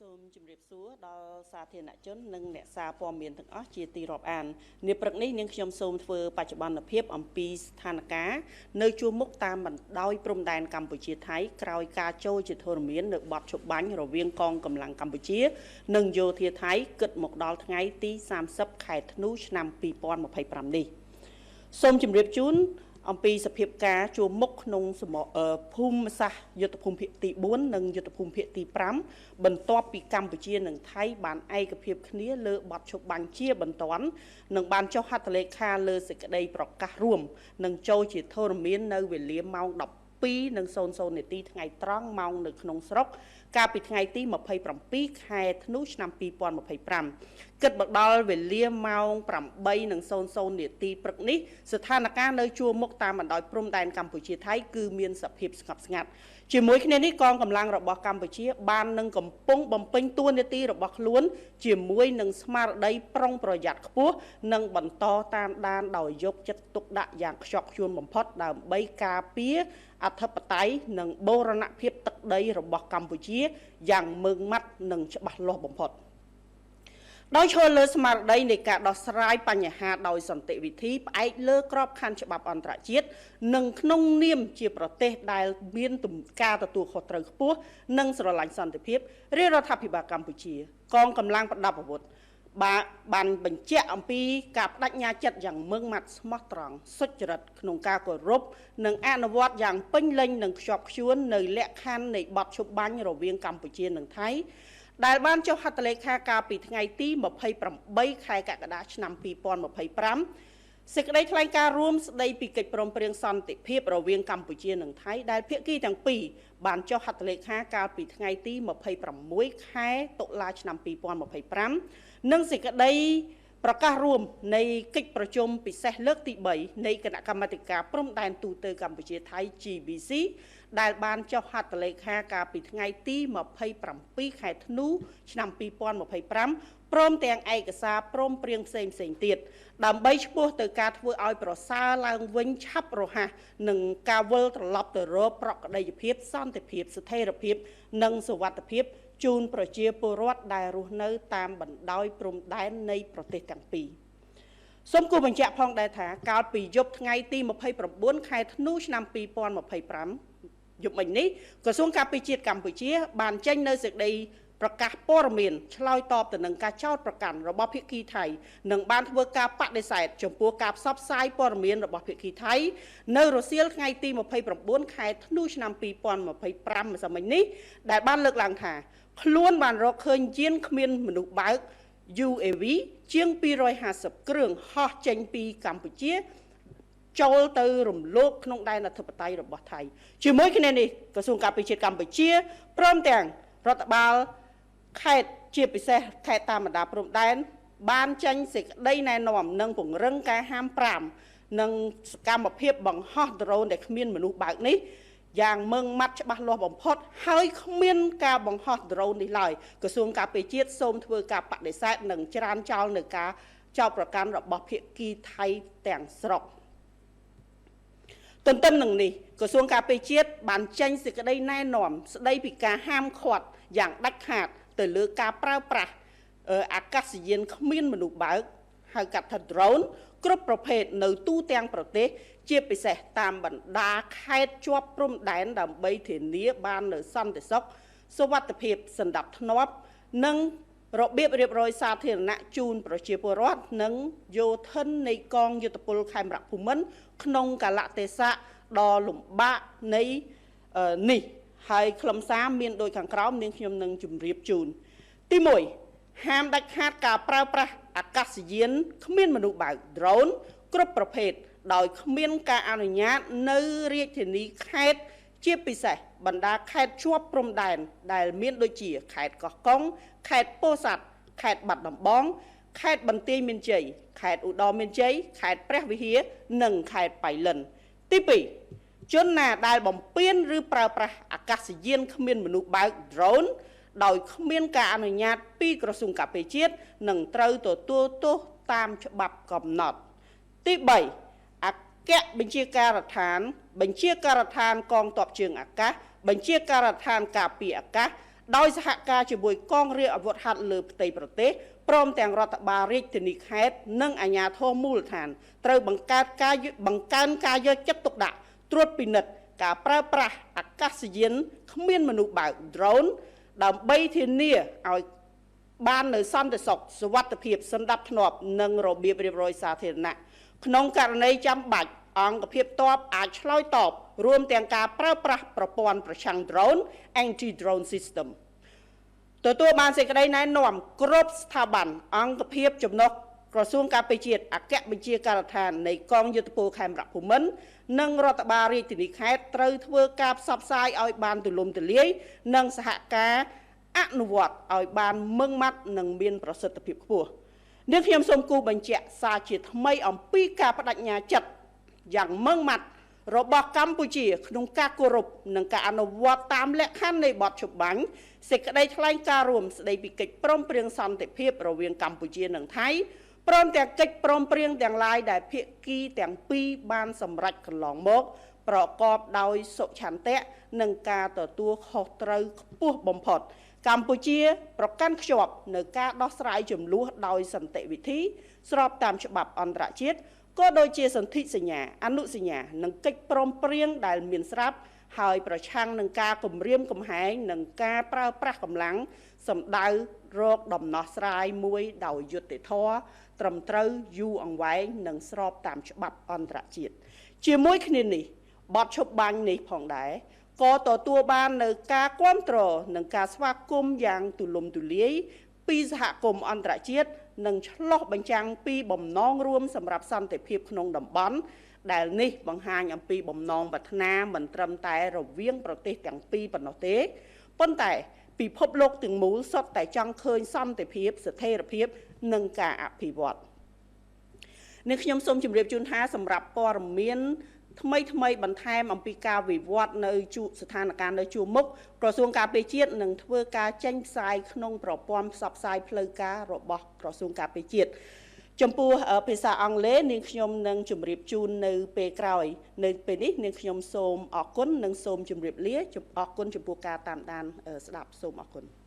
សូមជម្រាបសួរដល់សាធារណជននិងអ្នកសារព័ត៌មានទាំងអស់ជាទីរាប់អាននាព្រឹកនេះនាងខ្ញុំសូមធ្វើបច្ចុប្បន្នភាពអំពីស្ថានភាពនៅជួរមុខតាមបណ្ដោយព្រំដែនកម្ពុជាថៃក្រោយការចូលជាធរមាននៅបទឈប់បាញ់រវាងកងកម្លាំងកម្ពុជា និងយោធាថៃគិតមកដល់ថ្ងៃទី30ខែធ្នូឆ្នាំ2025នេះសូមជម្រាបជូនអំពីសភាពការជួមុខក្នុងភូមិសាស្ត្រយុទ្ធភូមិភាគទី4និងយុទ្ធភូមិភាគទី5បន្ទាប់ពីកម្ពុជានិងថៃបានឯកភាពគ្នាលើបទឈប់បាញ់ជាបន្ទាន់និងបានចុះហត្ថលេខាលើសេចក្តីប្រកាសរួមនិងចូលជាធរមាននៅវេលាម៉ោង12:00នាទីថ្ងៃត្រង់ម៉ោងនៅក្នុងស្រុកកាលពីថ្ងៃទី27ខែធ្នូឆ្នាំ2025គិតមកដល់វេលាម៉ោង8:00នាទីព្រឹកនេះស្ថានភាពនៅជួរមុខតាមបណ្ដោយព្រំដែនកម្ពុជាថៃគឺមានសភាពស្ងប់ស្ងាត់ជាមួយគ្នានេះកងកម្លាំងរបស់កម្ពុជាបាននឹងកំពុងបំពេញតួនាទីរបស់ខ្លួនជាមួយនឹងស្មារតីប្រុងប្រយ័ត្នខ្ពស់និងបន្តតាមដានដោយយកចិត្តទុកដាក់យ៉ាងខ្ជាប់ខ្ជួនបំផុតដើម្បីការពារអធិបតេយ្យនិងបូរណភាពទឹកដីរបស់កម្ពុជាយ៉ាងម៉ឺងម៉ាត់និងច្បាស់លាស់បំផុតដោយឈរលើស្មារតីនៃការដោះស្រាយបញ្ហាដោយសន្តិវិធីផ្អែកលើក្របខ័ណ្ឌច្បាប់អន្តរជាតិនិងក្នុងនាមជាប្រទេសដែលមានការទទួលខុសត្រូវខ្ពស់និងស្រឡាញ់សន្តិភាពរាជរដ្ឋាភិបាលកម្ពុជាកងកម្លាំងប្រដាប់អាវុធបានបញ្ជាក់អំពីការបដិញ្ញាចិត្តយ៉ាងម៉ឺងម៉ាត់ស្មោះត្រង់សុចរិតក្នុងការគោរពនិងអនុវត្តយ៉ាងពេញលេញនិងខ្ជាប់ខ្ជួននៅលក្ខខណ្ឌនៃបទឈប់បាញ់រវាងកម្ពុជានិងថៃដែលបានចុះហត្ថលេខាកាលពីថ្ងៃទី28ខែកក្កដាឆ្នាំ2025សេចក្តីថ្លែងការណ៍រួមស្តីពីកិច្ចព្រមព្រៀងសន្តិភាពរវាងកម្ពុជានិងថៃដែលភាគីទាំងពីរបានចុះហត្ថលេខាកាលពីថ្ងៃទី26ខែតុលាឆ្នាំ2025និងសេចក្តីប្រកាសរួមនៃកិច្ចប្រជុំពិសេសលើកទី3នៃគណៈកម្មាធិការព្រំដែនទូទៅកម្ពុជាថៃ GBC ដែលបានចុះហត្ថលេខាកាលពីថ្ងៃទី27ខែធ្នូឆ្នាំ2025ព្រមទាំងឯកសារព្រមព្រៀងផ្សេងផ្សេងទៀតដើម្បីឆ្ពោះទៅការធ្វើឲ្យប្រសើរឡើងវិញឆាប់រហ័សនិងការវិលត្រឡប់ទៅរកប្រក្រតីភាពសន្តិភាពស្ថិរភាពនិងសុវត្ថិភាពជូនប្រជាពលរដ្ឋដែលរស់នៅតាមបណ្ដោយព្រំដែននៃប្រទេសទាំងពីរសូមគូបញ្ជាក់ផងដែរថាកាលពីយប់ថ្ងៃទី29ខែធ្នូឆ្នាំ2025យប់មិញនេះក្រសួងការពារជាតិកម្ពុជាបានចេញនៅសេចក្តីប្រកាសព័ត៌មានឆ្លើយតបទៅនឹងការចោទប្រកាន់របស់ភាគីថៃនិងបានធ្វើការបដិសេធចំពោះការផ្សព្វផ្សាយព័ត៌មានរបស់ភាគីថៃនៅរសៀលថ្ងៃទី29ខែធ្នូឆ្នាំ2025ម្សិលមិញនេះដែលបានលើកឡើងថាខ្លួនបានរកឃើញយានគ្មានមនុស្សបើក UAV ជាង250គ្រឿងហោះចេញពីកម្ពុជាចូលទៅរំលោភក្នុងដែនអធិបតេយ្យរបស់ថៃជាមួយគ្នានេះក្រសួងការពារជាតិកម្ពុជាព្រមទាំងរដ្ឋបាលខេត្តជាពិសេសខេត្តតាមបណ្ដាព្រំដែនបានចេញសេចក្តីណែនាំនិងពង្រឹងការហាម5និងសកម្មភាពបង្ហោះដ្រូនដែលគ្មានមនុស្សបើកនេះយ៉ាងម៉ឺងម៉ាត់ច្បាស់លាស់បំផុតហើយគ្មានការបង្ហោះដ្រូននេះឡើយក្រសួងការពារជាតិសូមធ្វើការបដិសេធនិងច្រានចោលនៅការចោទប្រកាន់របស់ភាគីថៃទាំងស្រុកទន្ទឹមនឹងនេះក្រសួងការពារជាតិបានចេញសេចក្តីណែនាំស្តីពីការហាមឃាត់យ៉ាងដាច់ខាតទៅលើការប្រើប្រាស់អាកាសយានគ្មានមនុស្សបើកហៅកាត់ថា drone គ្រប់ប្រភេទនៅទូទាំងប្រទេសជាពិសេសតាមបណ្ដាខេត្តជាប់ព្រំដែនដើម្បីធានាបាននូវសន្តិសុខសុវត្ថិភាពសណ្ដាប់ធ្នាប់និងរបៀបរៀបរយសាធារណៈជូនប្រជាពលរដ្ឋនិងយោធិននៃកងយុទ្ធពលខេមរៈភូមិន្ទក្នុងកាលៈទេសៈដ៏លំបាកនៃនេះហើយខ្លឹមសារមានដូចខាងក្រោមនាងខ្ញុំនឹងជម្រាបជូនទី1ហាមដាច់ខាតការប្រើប្រាស់អាកាសយានគ្មានមនុស្សបើក drone គ្រប់ប្រភេទដោយគ្មានការអនុញ្ញាតនៅរាជធានីខេត្តជាពិសេសបណ្ដាខេត្តជាប់ព្រំដែនដែលមានដូចជាខេត្តកោះកុងខេត្តពោធិ៍សាត់ខេត្តបាត់ដំបងខេត្តបន្ទាយមានជ័យខេត្តឧត្តរមានជ័យខេត្តព្រះវិហារនិងខេត្តបៃលិនទី2ជនណាដែលបំពានឬប្រើប្រាស់អាកាសយានគ្មានមនុស្សបើក drone ដោយគ្មានការអនុញ្ញាតពីក្រសួងការពារជាតិនឹងត្រូវទទួលទោសតាមច្បាប់កំណត់ទី3អគ្គបញ្ជាការដ្ឋានបញ្ជាការដ្ឋានកងទ័ពជើងអាកាសបញ្ជាការដ្ឋានការពារអាកាស ដោយសហការជាមួយកងរាជអាវុធហត្ថលើផ្ទៃប្រទេសព្រមទាំងរដ្ឋបាលរាជធានីខេត្តនិងអាជ្ញាធរមូលដ្ឋានត្រូវបង្កើតការបង្កើនការយកចិត្តទុកដាក់ត្រួតពិនិត្យការប្រើប្រាស់អាកាសយានគ្មានមនុស្សបើក drone ដើម្បីធានាឲ្យបាននៅសន្តិសុខសុវត្ថិភាពសន្តិភាពនិងរបៀបរៀបរយសាធារណៈក្នុងករណីចាំបាច់អង្គភាពតបអាចឆ្លើយតបរួមទាំងការប្រើប្រាស់ប្រព័ន្ធប្រឆាំង drone anti drone system ទទួលបានសេចក្តីណែនាំគ្រប់ស្ថាប័នអង្គភាពចំណុះក្រសួងការពារជាតិអគ្គបញ្ជាការដ្ឋាននៃកងយោធពលខេមរៈភូមិន្ទនិងរដ្ឋបាលរាជធានីខេត្តត្រូវធ្វើការផ្សព្វផ្សាយឲ្យបានទូលំទូលាយនិងសហការអនុវត្តឲ្យបានម៉ឺងម៉ាត់និងមានប្រសិទ្ធភាពខ្ពស់នាងខ្ញុំសូមគូបញ្ជាក់សារជាថ្មីអំពីការបដិញ្ញាចិត្តយ៉ាងម៉ឺងម៉ាត់របស់កម្ពុជាក្នុងការគោរពនិងការអនុវត្តតាមលក្ខខណ្ឌនៃបទច្បាញ់សេចក្តីថ្លែងការណ៍រួមស្តីពីកិច្ចព្រមព្រៀងសន្តិភាពរវាងកម្ពុជានិងថៃព្រមទាំងកិច្ចព្រមព្រៀងទាំងឡាយដែលភាគីទាំងពីរបានសម្រេចកន្លងមក ប្រកបដោយសុឆន្ទៈនិងការទទួលខុសត្រូវខ្ពស់បំផុតកម្ពុជាប្រកាន់ខ្ជាប់នៅការដោះស្រាយចំនួនដោយសន្តិវិធីស្របតាមច្បាប់អន្តរជាតិក៏ដូចជាសន្ធិសញ្ញាអនុសញ្ញានិងកិច្ចព្រមព្រៀងដែលមានស្រាប់ហើយប្រឆាំងនឹងការគំរាមកំហែងនិងការប្រើប្រាស់កម្លាំងសម្ដៅរកដំណោះស្រាយមួយដោយយុត្តិធម៌ត្រឹមត្រូវយូរអង្វែងនិងស្របតាមច្បាប់អន្តរជាតិជាមួយគ្នានេះបទឈប់បាញ់នេះផងដែរក៏ទទួលបាននៅការគ្រប់គ្រងនិងការស្វាគមន៍យ៉ាងទូលំទូលាយពីសហគមន៍អន្តរជាតិនិងឆ្លុះបញ្ចាំងពីបំណងរួមសម្រាប់សន្តិភាពក្នុងតំបន់ដែលនេះបង្ហាញអំពីបំណងប្រាថ្នាមិនត្រឹមតែរវាងប្រទេសទាំងពីរប៉ុណ្ណោះទេប៉ុន្តែពិភពលោកទាំងមូលសុទ្ធតែចង់ឃើញសន្តិភាពស្ថិរភាពនិងការអភិវឌ្ឍនេះខ្ញុំសូមជម្រាបជូនថាសម្រាប់ព័ត៌មានថ្មីថ្មីបន្ថែមអំពីការវិវត្តនៅជួស្ថានភាពនៅជួរមុខក្រសួងការពារជាតិនឹងធ្វើការចេញផ្សាយក្នុងប្រព័ន្ធផ្សព្វផ្សាយផ្លូវការរបស់ក្រសួងការពារជាតិចំពោះភាសាអង់គ្លេសនាងខ្ញុំនឹងជម្រាបជូននៅពេលក្រោយនៅពេលនេះនាងខ្ញុំសូមអរគុណនិងសូមជម្រាបលាអរគុណចំពោះការតាមដានស្ដាប់សូមអរគុណ។